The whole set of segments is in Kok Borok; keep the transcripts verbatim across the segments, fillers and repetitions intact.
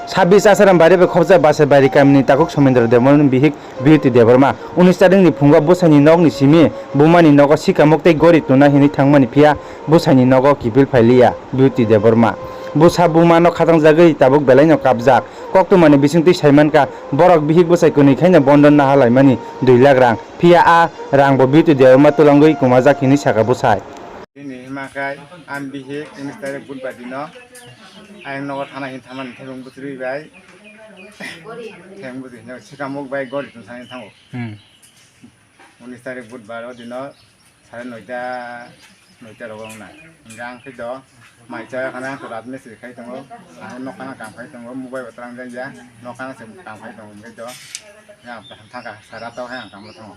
Sabis Asaram Bari bai khobjak Basai Bari kamini takhuk Somendra Debbarmani bihik Beauty Debbarma. Unis tarik ni phungo bwsai ni nok ni simi buma ni nogo sikamuk tei gori tuna hinwi thangmani, phiya bwsai ni nogo kiphil phailiya Beauty Debbarma. Bwsa buma no khatangjagwi tabuk belai no kapjak. Koktwma ni bisingtwi saimankha, borok bihik bwsai kwnwi khaino bondon naha laimani dui lakh rang. Phiya a rang bo Beauty Debbarma twlangwi kwmajak hinwi sakha bwsai. Bini hima khe ani bihik unis tarik budbar dino ayang nogo thana hin thamani thebung bwtwi bai. Thebung bwtwi hino sikamuk bai gori tungsani thango. Hmm. Unis tarik budbar o dino sare noita, noita rogo wngna. Hingke ang khe do mai cha khana ang rat mistri khai tongo. Ang nokha na kam khai tongo, mobile bo twlang jak ya. Nokha na se kam khai tongo hingke do. Ang thangkha sara to hai ang kam thango.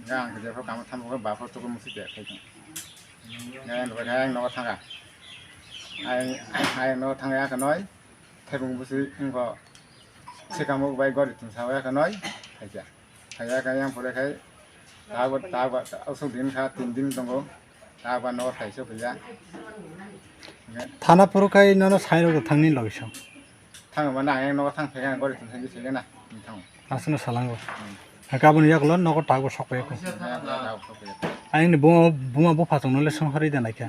Hingke ang jepho kam thango ba pho tuku musi te khai tongo. Hingke ang nogo thangkha. Ayang, ayang nogo thangya khe noi. Thebung bwswi wngkha. Sikamuk bai gori tungsao ya khe noi. Khaikya. Khaiya khe yang pore khai. Tabuk, tabuk, usuk din kha, tin din tongo. Tabuk no thaiso phiya. Thana phuru khai nono sai rok thangni logisong. Thang mane ang yang nogo thang phega gori tungsao di sege na. Thang. Aswkno salango. Hmm. Hake aboni yagulo nogo tabuk sokphaikha. Tabuk sokphai. Ayangni buma, buma bupha chwngno le songharwi da naikha.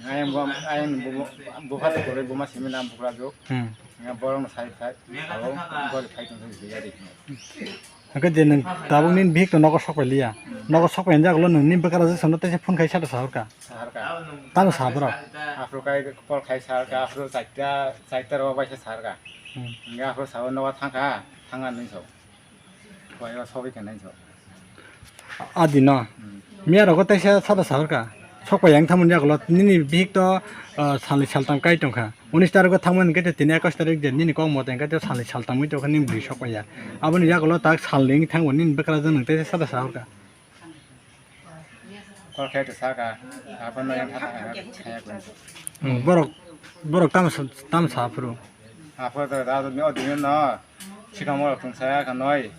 Ayang buma, ayang buma, bupha chwngno le buma simi nam bukra juk. Hmm. Nga borok no sai phai, abo gori phai tong thang sigi ari. Hake je nwng tabuk nini bihik to nogo sokphai liya. Nogo sokphai yagulo nwng nini bwkra juk sono teisa phone khai sada sahorkha. Saharkha. Tamo saborok. Aphuru kai call khai saharkha, aphuru chaita, chaita rogo baisa saharkha. Hmm. Nga aphuru sabo nogo thangkha, thangna nung sao. Boyo sogwi khe nai sao. Adi no. Hmm. Miya rogo teisa sada saharkha. Sokphai yang thamani yagulo nini bihik to, ah, salni saltam kai tongkha. Unis tarik o thangmani khe tini ekus tarik je nini kok mote khe salni saltam wngwi tongkha nini bwrwi sokphai ya. Aboni yagulo tak salni wngwi thangbo nini bwkra juk nwng teisa sada saharkha. Kol khe to saka, aphano yang thata kaya kaya kung. Hmm, borok, borok tamo sa, tamo sa phuru. Aphano to da ni odin no, sikamo rok tong saya ka noi,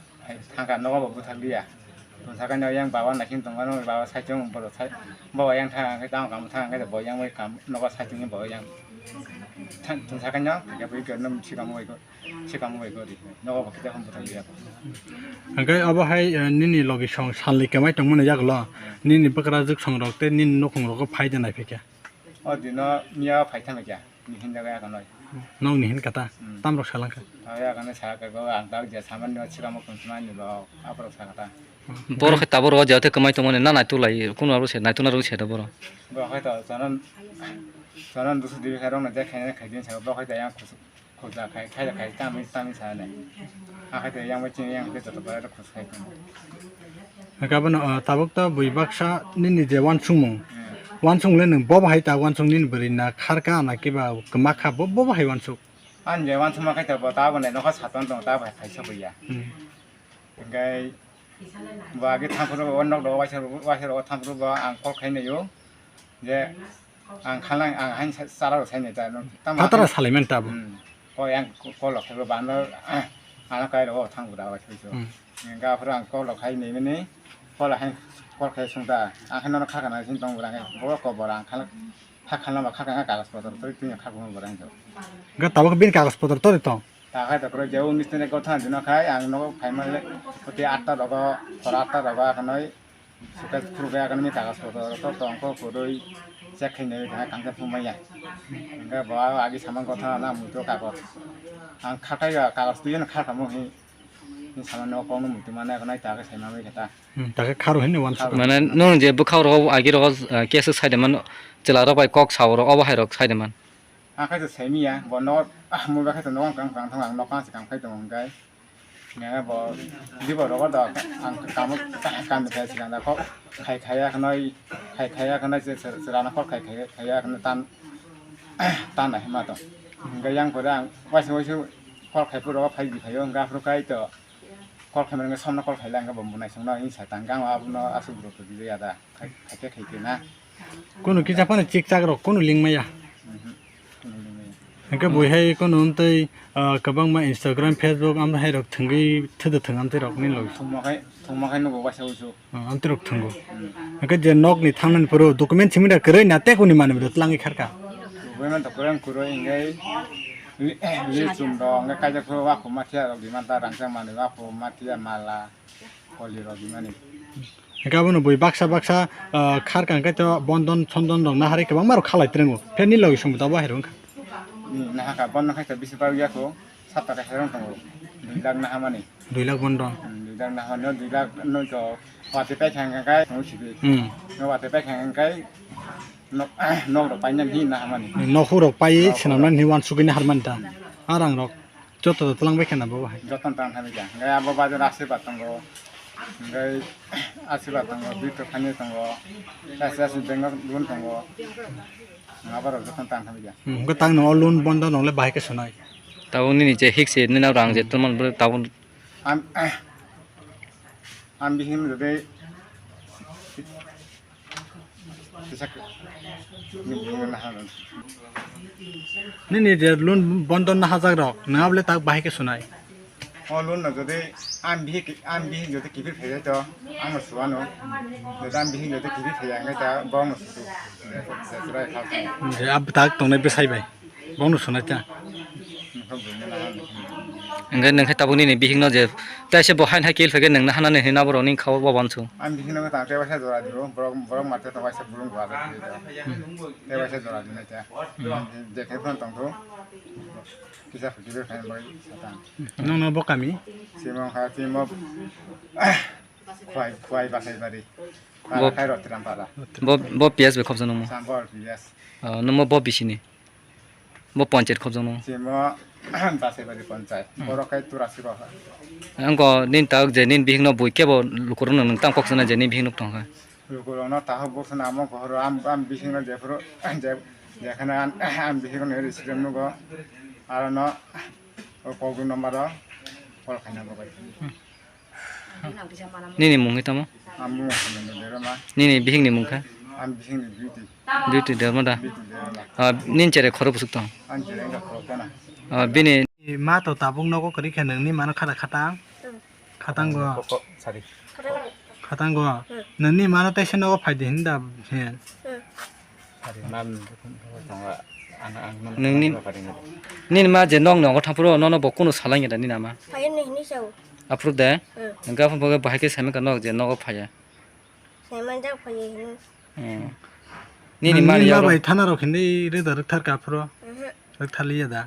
thangka nogo bo buthak dia. Tong saka no yang bawa nakin tong ano bawa sai chung boro sai, bawa yang thang ke tang kam thang ke bo yang wai kam nogo sai chung bo yang. Tong saka no, ya bui ke nom sikamo wai ko. Sikamo bai gori, nogo bo kisa hum bwthang liya. Hingke abo hai, eh, nini logi song salni kwmai tongmani yagulo, nini bwkra juk song rok tei nini nukhung rogo phai de nai phikha. O dino miya phai thangkha, ni hin jaga yakanoi. Nong ni hin kata, hmm, tam rok salangkha. Tamo yakanoi sa ka go, ang tamo je samani no sikamo kun samani bo, aporok sa kata. Borok hai taboro o jate kwmai tongmani na naituk lai, kunu abo se naituk na rung se da borok. Borok hai to, chanan, chanan dusu dibi khairok na je khaina khaidin sa, borok hai to yang khusuk. Khulsa khai, khai, khai, tamni, tamni sa nai. Akhai to yang bai chini yang bai joto bai khus khai tong. Hingke abono, ah, tabuk to bui baksa nini je wansukmung. Hmm. Wansukmung le nwng bo bahai ta wansuk nini bwrwi na kharka na kiba kwma kha bo, bo bahai wansuk. Ani je wansukma khai to bo ta bo nai nokha saton tong ta bai khai sa buya. Hmm. Hingke bo age thampru bo nok do waisa, waisa ro thampru bo ang kol khai naio. Je ang khalnang ang hain sa-, sara rok saini ta no tamo. Patara salaiman ta bo. Hmm. Ko yang ko-, kolok khai bo bano ano kai ro thang bura wa sui so. Hmm. Ga phuru ang kolok khai ni mini kola hain kol khai sung ta. Ang hain no khaka na sin tong bura ngai. Bo ko bora ang khala kha khalna ba khaka kagos potor tori tini khaka mo bura ngai. Ga tabuk bin kagos potor tori tong. Ta khai to kro je unis tene ko than dino khai ang no khai ma le. Oti atta rogo, tora atta rogo akanoi. Suka khurukya kani kagos potor to tongkho kwrwi check khainai kha kangsa phumaya. Hingke bo agi samang kotha na muitu kagos. Ang khatai ya kagos twi no kha kamo hi. Ni samang no kong no muitu mane ko nai ta khe saima mai khe ta. Hmm, ta khe kharo hin wan. Mane nung je bwkhao rogo agi rogo, ah, case sai de man chwla rok bai kok sao rok obo hai rok sai de man. Ang khai to saimiya, bo no, ah, mobile khai to no, ang kang kang thang ang no kang se kang khai to hingkai. Nge bo, di bo rogo do, ang kamo, kam khai se kang da kho, khai khai ya khnoi, khai khai ya khnoi se, se, se rana kho khai khai, khai ya khnoi tan, tan na hima to. Hingkai yang pore ang, waisa waisa, kho khai puro phai di khai yo, hingka phuru khai to, kol khaimani wngkha somno kol khaila wngkha bo mwnai songno wngwi sa tang khe ang abono aswk bwrwi kwrwi ya da khai khai khe khai khe na. Kunu kisa phano chikchak rok kunu lingmaya. Mhm. Kunu lingmaya. Hingke bui hai kunu amtwi, ah, kwbangma Instagram, Facebook amtwi hai rok thwngwi thwdw thwng amtwi rok ni logi. Thwngma khai thwngma khai nugo waisa uisu. Ah, amtwi rok thwngo. Hmm. Hingke je nok ni thangnani phuru document simi da kwrwi na tei kuni manwi da twlangwi kharka. Document to kwrwi ang kwrwi hingke Li chum rok, hwnkhe kaijak phuru wakhuma thiya rok di man ta, rangchak manwi wakhuma thiya mala, koli rok di mani. Hwnkhe abono bui baksa baksa, ah, khar kang khe to bondon sondon rok naharwi kwbangma rok khalai twrwngo. Phe ni logi song bo tabuk bahai rok wngkha. Hmm, nahakha bondon khai to bisi pariya kho, sapta khe herong tongo, dui lakh nahamani. Dui lakh bondon. Hmm, dui lakh nahamani, dui lakh no to wati pai khang kang kai, no sibi. Hmm. No wati pai khang kang kai, nok, nok rok painani hinwi nahamani. Nokhung rok pai swnamnani hinwi uansukgwi naharmani ta. A rang rok joto joto twlang bai kheno bo bahai. Joto twlang thangwi kha. Hwnkhe abo bajar asirwad tongo. Hwnkhe asirwad tongo, bito thani tongo. Kaisa kaisa bank o loan tongo. Abo rok joto twlang thangwi kha. Hmm, hwnkhe tang no loan bondo nongle bahai khe sonai. Tabuk nini je hik se nini rang je twmani tabuk. Am, am bihim rwgwi Kisa nini je loan bondon nahajak rok, nwng abole tak bahai khe sunai. O loan no jodi ang bihik, ang bihik jodi kiphil phaiya to, ang no suano. Jodi ang bihik jodi kiphil phaiya, hwnkhe ta bong no susu. Je, je, je, je, je, je, Je ab tak tongnai bwsai bai. Bono sunai ta. Hwnkhe nwng khe tabuk nini bihikno je taisa bo haino hai kel phaikhe nwng nahanani hinwi naborokni kha o bo uansuk. Ang bihikno tang tei waisa jora di o, borok, borok mate tong waisa burung gua bai tei waisa jora di nai ta. Je khe phano tong thung. Kisa kisa khe bai satang. Nwng no bo kami? Simo kha, simo. Khwai, khwai basai bari. Bo, para khairok tiram para. Bo, bo P S bai khobjaknai mo? Sambor P S. Ah, nwng mo bo bisini? Bo panchayat khobjaknai mo? Simo Basaibari panchayat. Hmm. Borok khai tura sibo kha. Angko nin tak je nin bihikno bui kebo lukurokno nwng tam kokjaknai je nin bihik nuk tongkha. Lukurokno tahok boksana amo kohoro am, am bihikno jephuru je, jekhana am, am bihikno resident nugo. Arono o kokdung number o call khaina bo bai. Hmm. Nini mung khe tamo? Ang mung khe Debbarma. Nini bihikni mung khe? Ang bihikni Beauty. Beauty Debbarma da? Beauty Debbarma. Ah, nini chere khoro busuk tong? Ang chere wngkha khoro kana. Ah, bini ma to tabuk nogo kwrwi khe nwngni mano khata khatang? Khatango. Koko, sari. Khatango. Hmm. Nwngni mano teisa nogo phaidi hinda he. Hmm. Nini, nini ma je nok nogo thaphuru nono bo kunu salai da nini ama? Phaiya ni hinwi sao. Aphuru de? Hmm. Hwnkhe aphuru bo bahai khe saimang kha nok je nogo phaiya. Saimang jak phaiya hinwi. Hmm. Nini ma ni ma bai thana rok hinwi rwda rwkthar kha aphuru. Mhm. Rwkthar liya da.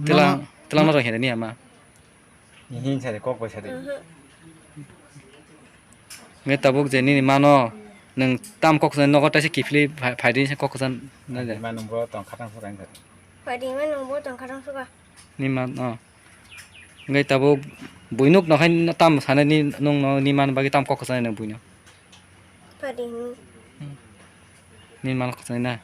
Tila, tila ma rok hinwi ni ama. Ni hin sari kok bai sari. Mhm. Nge tabuk je nini mano nwng tam kok san nogo taisa kiphilwi phai, phai di kok san na de. Ma nwng bo tong khatang suka wngkha. Phai di ma nwng bo tong khatang suka. Ni man, oh. Nge tabuk buinuk no hai tam sana ni nwng no ni man bagwi tam kok san nwng buino. Phai di. Ni man kok san na.